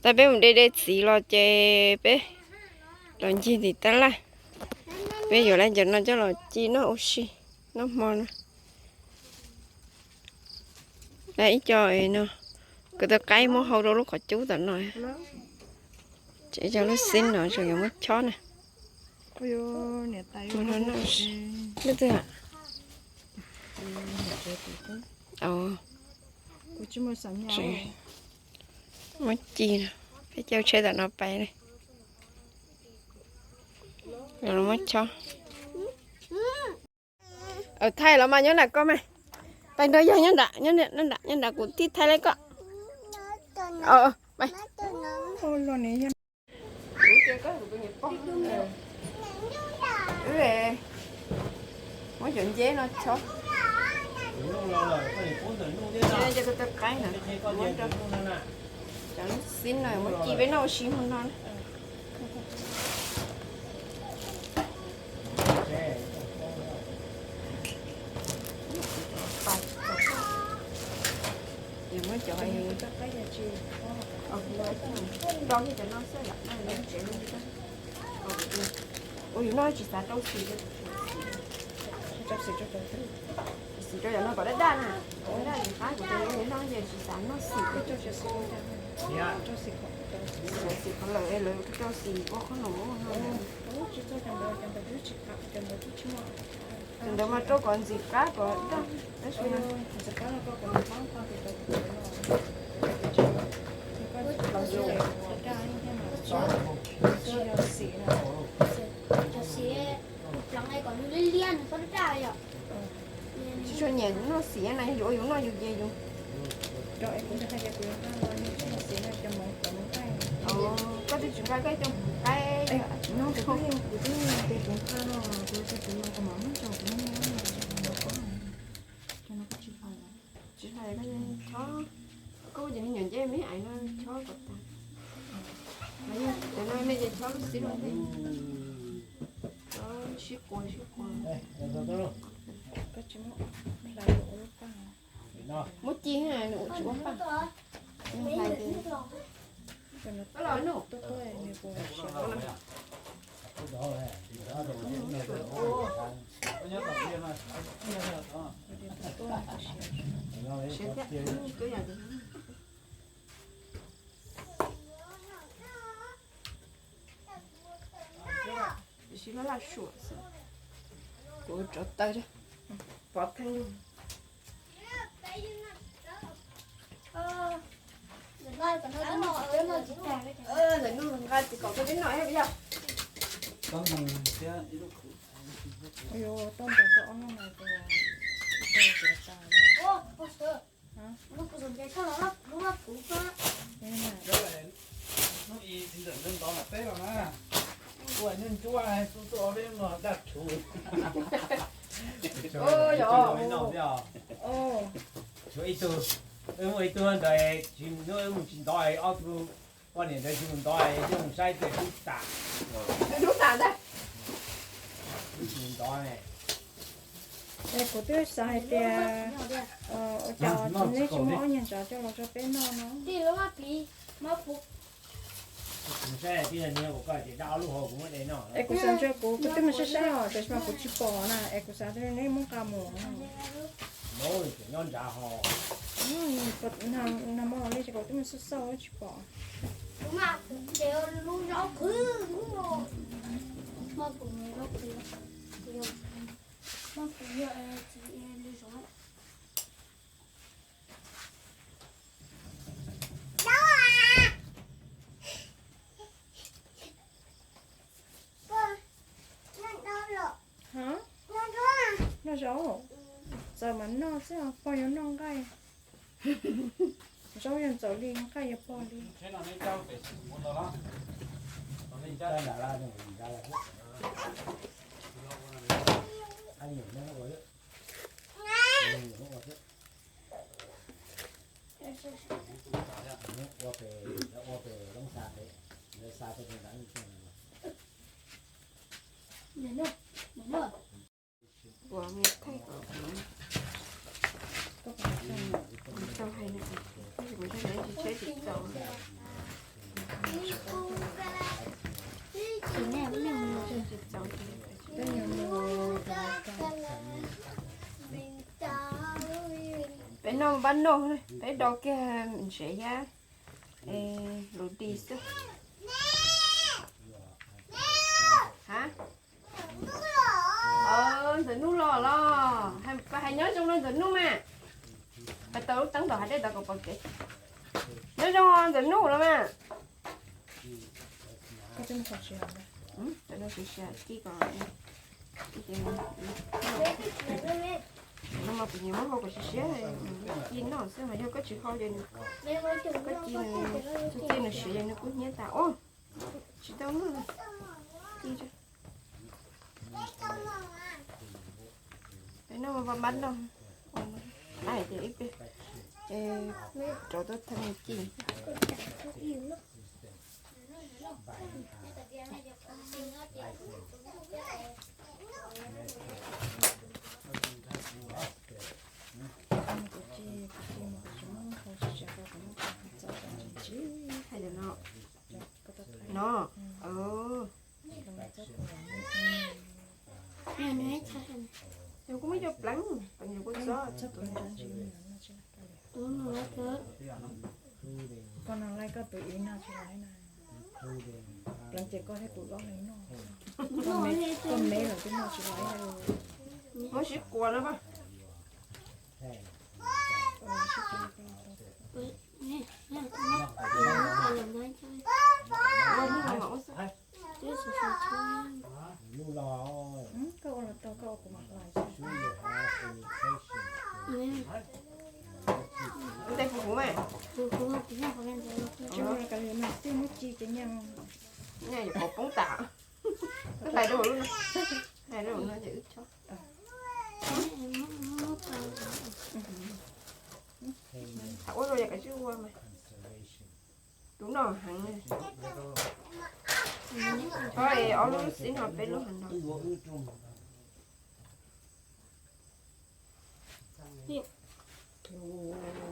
Tag peb mus de de txiv los ces peb los ncig tim tab laj. Peb yuav lawv cov no coj los ci noj ua si, noj hmo no. Ib co no, kuv tus qaib muab hau rau lub qhov cub tom no. Ces cov lub xib no tseem yuav muab chob na. Lub twg? Muab ci, peb caug tsheb tom no pais li. Muab chob. Thaij los mas nyob nram koj mas. Pais nrog yawg nyob nram, nyob nram, nyob nram kuv thiaj thaij li koj. Muab cov nceb no chob. Cov qaib na, muab rau cov lub xib no muab ci peb noj ua si hmo no. Muab cov, rau cov no xwb, tsev ua yus noj tsis xav rau xim, xim rau cov no kom daj daj na, daj daj li qab kuv tus noj ces tsis xav noj xim. Xim qhov lawm lawv rau xim ua qhov no. Tus ntawd mas rau kom ntxim qab kom daj, tab sis tsis tshua nyiam noj xim na, yus ua yus noj yus ces yus. Koj twb tsis nqa koj cov nqaij. Tsis hais koj, koj ua cov me nyuam nceb me ais no chob kom tag. Cov no me ces chob lub xib no, chob sib quas sib quas. Muab ci, nws tsis ua paj. Siav thiab, twb yog tias siv laj laj suam xwb. Kuv rov taw pov theej. Ntawm no nqa tsis kom koj twb noj thiab yog. Hnub i txiv ntxawm ntov ntov mas teb los na, ua ncuab ncuab xub xub ob peb mos daj rhuv. Tshuav ib tug, wb muaj ib tug ntawd tsis, wb mus tsis ntov, ob tug poj niam ntawd tsis mus ntov, yeej mus saib tias dub tas. Dub tas ntag. Tsis mus ntov. Es kuv twb xav hais tias ua cas neb tsis muab ob nyuag ntsav coj los rau peb noj no. Es kuv xav ntsia kuv, kuv twb mus saib saib os, tiam sis mas kuv tsis pom na, es kuv xav tias neb muab nqa mus. Nag hmo li ces kuv twb mus xauj xauj tsis pom. Noj zaub, txawm mas noj xwb, pog yuav noj nqaij. Zaub yeej txaus li, nqaij yuav pog li. Ua me thaij kom tau hais, tab sis kuv tsis tsheb tsis tau. Peb noj pab noj, peb do kiag ntsev thiab lus dis xwb. Ha? Ntxawm Nuj los los, pab hais nyob zoo rau Ntxawm Nuj mas. Pab tau lub teeb tom hav dej tod kom pom kev. Nyob zoo Ntxawm Nuj los mas. Kij kom, no mas kuv nyiam muab hau kom siab siab, kij noj xwb mas yog koj tsis hau ces koj ci, koj ci nws siav ces nws kub hnyiab tas. Tsis tau noj. Peb noj pab noj, ces ib pliag rov tuaj thaj me ci. No, yog kuv muab cov pleev, pleev yog kuv txob. Koj no laij koj tus ib no tsis laib na. Pleev ces koj thiab kuv ob leeg noj. Koj me los twb noj tsis laib. Muab sib kuas no. Koj ua los tau, koj ua kuv mam hlais. Ntej huv huv mas. Tsis ua li mas twb muab ci ces nyaj, nyaj yuav poob tas. Koj hlais rau hauv lub no, hlais rau hauv no ces wb chob. Thaum ua rau yam kav tsij ua mas. Tus noj heev. Ob lub xib no peb lub heev no.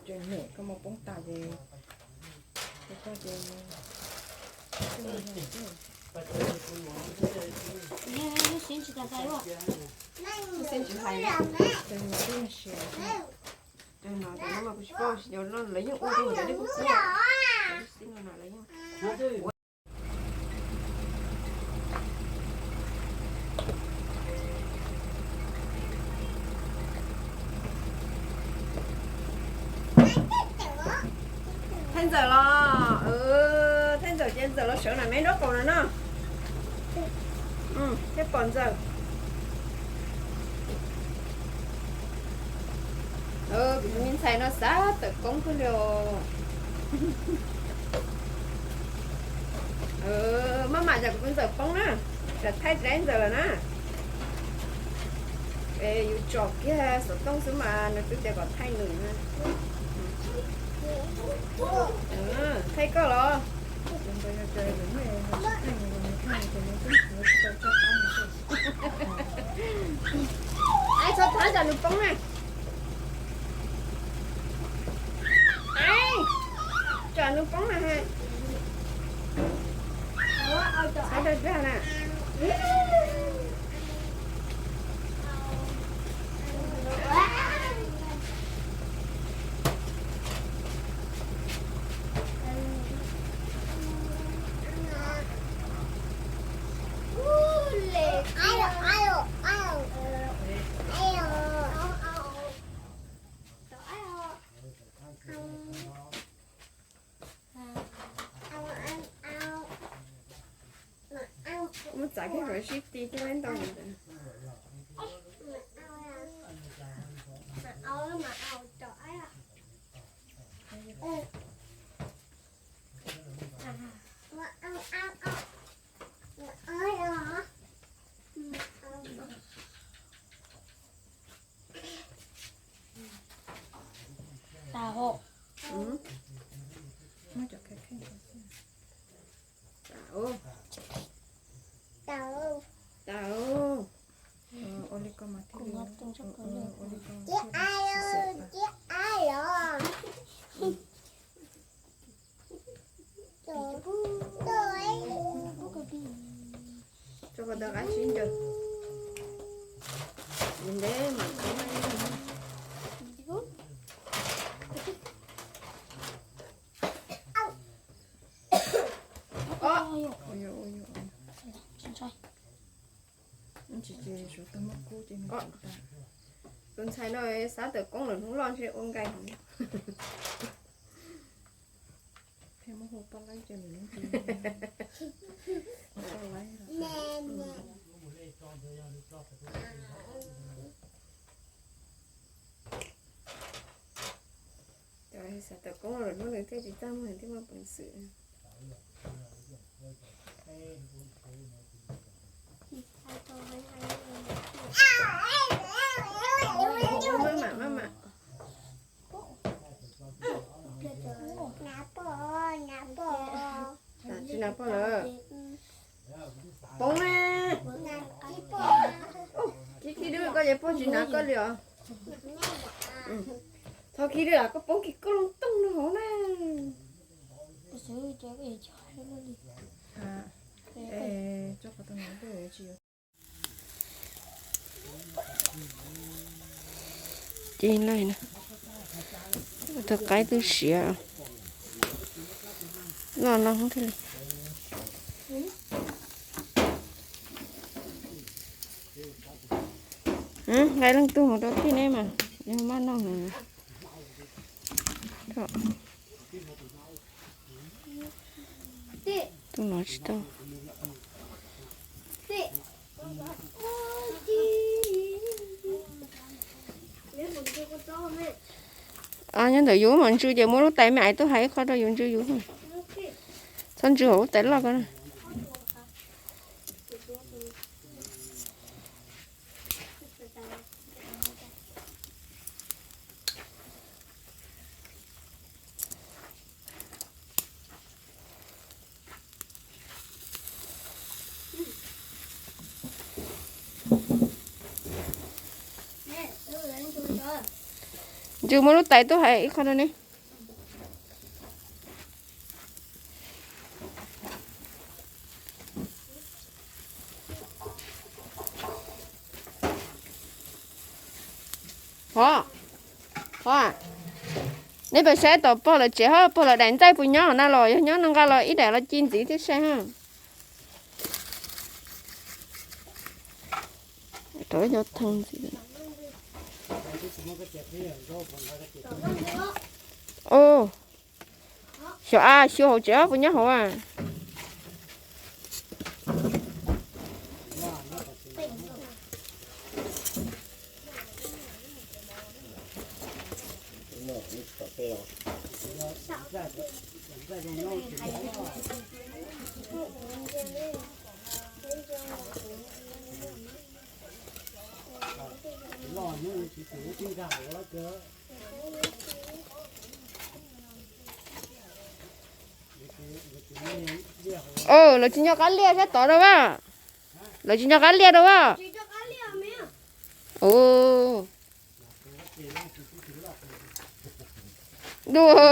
Ces nyuam koj muab poob tas ces, ces koj ces xib tsis hlais, ces nyuam twb siav. Ces no ces no mas kuv tsis paub, lawv yeej ua rau cov dej kub kub, xib no lawv yeej ua. Thaij Ntxawm los, Thaij Ntxawm ces Ntxawm los sawv nram me nraub qaum no no. Thiaj pom Ntxawm. Kuv tus me ntxhais no xav tawm koob kawg li os. Maj mam cas kuv tus Ntxawm poob na, tsam thaij tsis laib Ntxawm lawm na. Es yus tsom kiag xov tooj xwb mas nws twb tias kom thaij nws na. Thaij koj los? Ai, txhob thab tsam nws poob na. Ai, tsam nws poob na. Txhob dag dag na. Muab txav kiag kom sib ti thiab ntau ntawd. Tau. Tau. Tau qab sib ncaws. Ntev mas tus ntxhais no xav tawm koob lawm hnub loj ntshe ua nkaus. Xav tawm koob lawm hnub nws thiaj tsis txaj muag thiaj muaj peev xwm. Tsis nas poj lawm. Poob na. Khib khib dub koj ces pog tsis hnav koj li os. Txhob khib dub, koj poob kiag koj lub tooj no hauv na. Ces lawm na, tus qaib twb siav, loj loj thiaj li. Nqa leej twg mus rau tij neb mas, yog maj noj heev. Tus no tsis tau. Nyob ntawm yus mas ntsw ces muab lub tais me ais tuaj hais ib qho rau yus ntsw yus. Txhob ntsw hauv lub tais loj ko na. Ntsw muab lub tais tuaj hais ib qho rau ne. Hov, hov, neb pab saib tom pog lawv tsev hov, pog lawv daim ntxaij puas nyob na los yog nyob no nqa los ib daim los ci ntxiv thiab saib hov. Xyov a, xyuas hauv tsev puas nyob hauv a. Lawv tsis nco qab liaj sab tod rau a. Lawv tsis nco qab liaj rau a. Dua.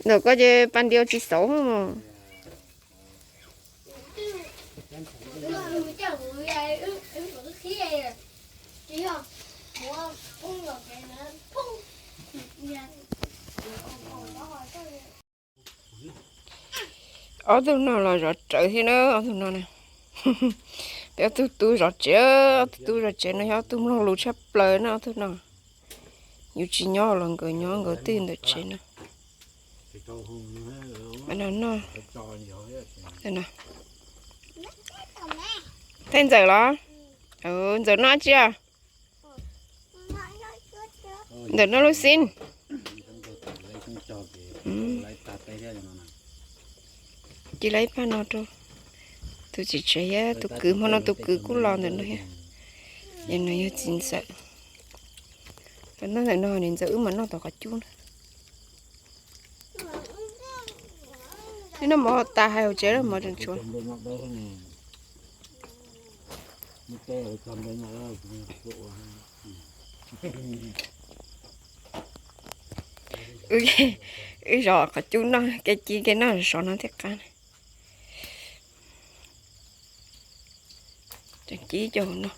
Ntawm koj ces pas nti tsis xauv mog. Ob tug no los zov rawv thiab na, ob tug no na. Peb ob tug tub zov tsev, ob tug tub zov tsev no yog ob tug mloog lus tshaj plaws na ob tug no. Yus tsis nyob los nkawd nyob, nkawd twb ntawm tsev na. Thaij Ntxawm los? Ntxawm noj, noj lub xib. Cia lawv ib pab no rau tus txiv tsev thiab tus kwv, hmo no tus kwv kuj los ntawm no thiab. Ces no yog txiv Ntxawm. Noj ntawm no, niam Ntxawm wb mam noj tom qhov cub na. Noj mov tas hais hauv tsev mov tseem tshuav. Muab teb tso ntev no, kuv ua. Wb zov qhov cub noj, kev ci kev noj sov no thiaj qab. Tseem ci cov no.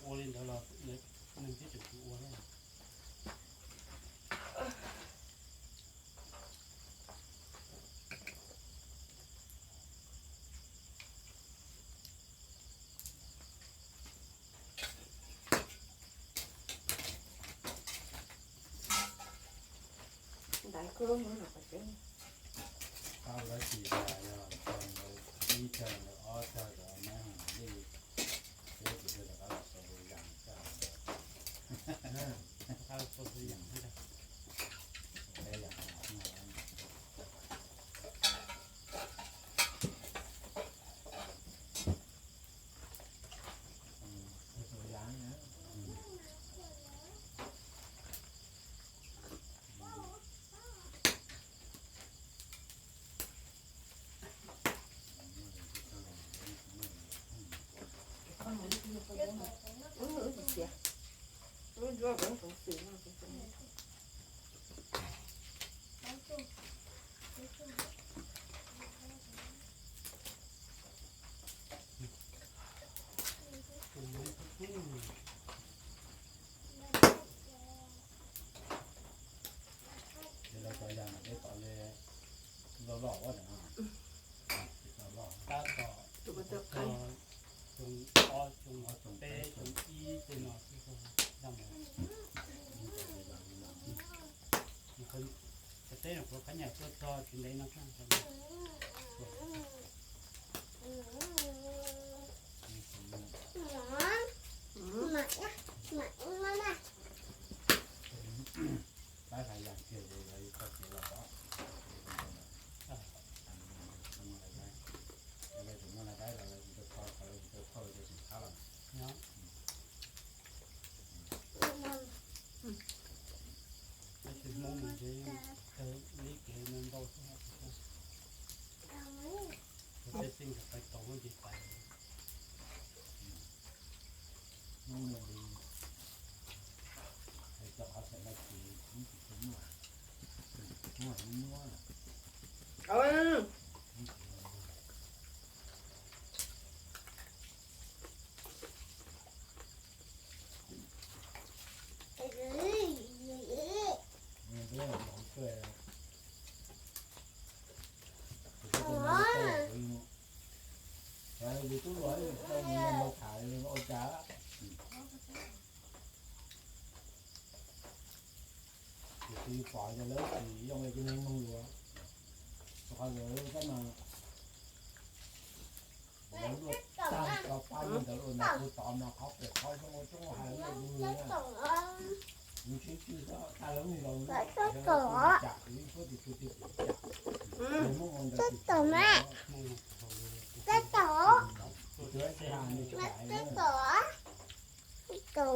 Ua li ntawd los neeg twb tseem tsis ua thiab. Ntaiv kub muab no kom coob. Tau lawv tsis tas yog tau ntawd ib tag ntawd ob tag ntawd nab li, peb tus rau rov qab los sau yas tag. Rov qab los sau yas tag. Peb yas no. Ces lawv cov yas no peb tom li loj loj ua ntawm no. Tab tom xyoo ob xyoo peb xyoo ib tej no xwb, cov teb no kuv qhab nyam tuaj txog tsis ntev no. Pab hais yas kiag ces lawv txoj kev los tod. Lawv tsis muaj laj daib los lawv tsis tau thauj, qhov lawv tsis tau thauj ces tsis thab los. Tab sis Hmoob no ces kawg li kev no ntau xwb, tej xij nkawd pais tau ces pais. Hmoob no li, hais txog qhov txhia no ces kuv tsis tau muaj, tsis muaj hmoob nyuaj. Yus tub luag mus tham ua cas. Tiam sis pom yog lawv tsis yoo li cov neeg mloog lus, rau qhov lawv tab mas lawv luaj tag tau pab li ntawd ua ntawd kuv tod mas qhov pem qhov zoo ua tub hais luaj li na. Nws tsis tsis tau tag lawv nws los nws cam ib suab tis tus tis cam. Nws muab ua ntawd tis cam. Tus